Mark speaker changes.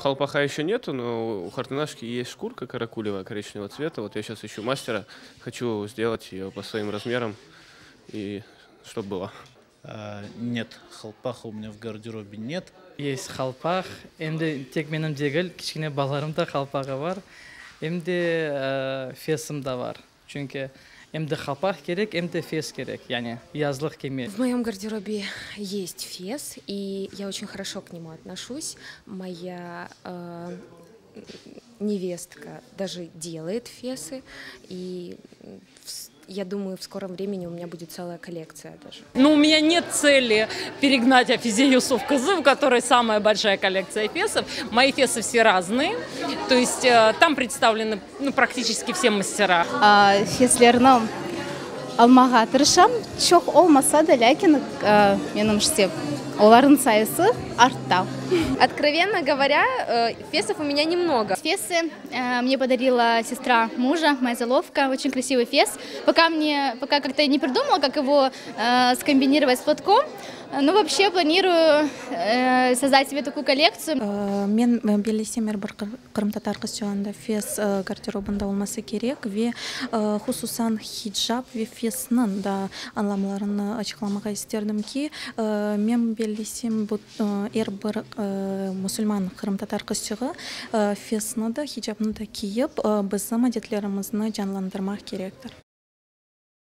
Speaker 1: Халпаха еще нету, но у хартанашки есть шкурка каракулевая коричневого цвета. Вот я сейчас ищу мастера, хочу сделать ее по своим размерам, и чтобы было.
Speaker 2: Нет, халпаха у меня в гардеробе нет.
Speaker 3: Есть халпах, em de tek menim degil, kiçkene balalarım da halpağı bar, em de fesim da bar. Çünki em de halpaq kerek, em de fes kerek, yani yazlıq kiymek.
Speaker 4: В моем гардеробе есть фес, и я очень хорошо к нему отношусь. Моя невестка даже делает фесы, и я думаю, в скором времени у меня будет целая коллекция даже.
Speaker 5: Ну, у меня нет цели перегнать Афизе Юсуф qızı, у которой самая большая коллекция фесов. Мои фесы все разные, то есть там представлены, ну, практически все мастера.
Speaker 6: Feslerni almağa tırışam, çoq olmasa da, lâkin menim işte olarnıñ sayısı arttı.
Speaker 7: Откровенно говоря, фесов у меня немного.
Speaker 8: Фесы мне подарила сестра мужа, моя золовка, очень красивый фес. Пока как-то не придумала, как его скомбинировать с платком. Ну, вообще планирую создать себе такую коллекцию.
Speaker 9: Men bellesem, er bir qırımtatar qızçığında fes garderobında olması kerek ve hususan hicap ve fesniñ da añlamlarını açıqlamağa isterdim ki, men bellesem, bu er bir musulman qırımtatar qızçığı fesni de, hicapnı da kiyip, bizim adetlerimizni canlandırmaq kerektir.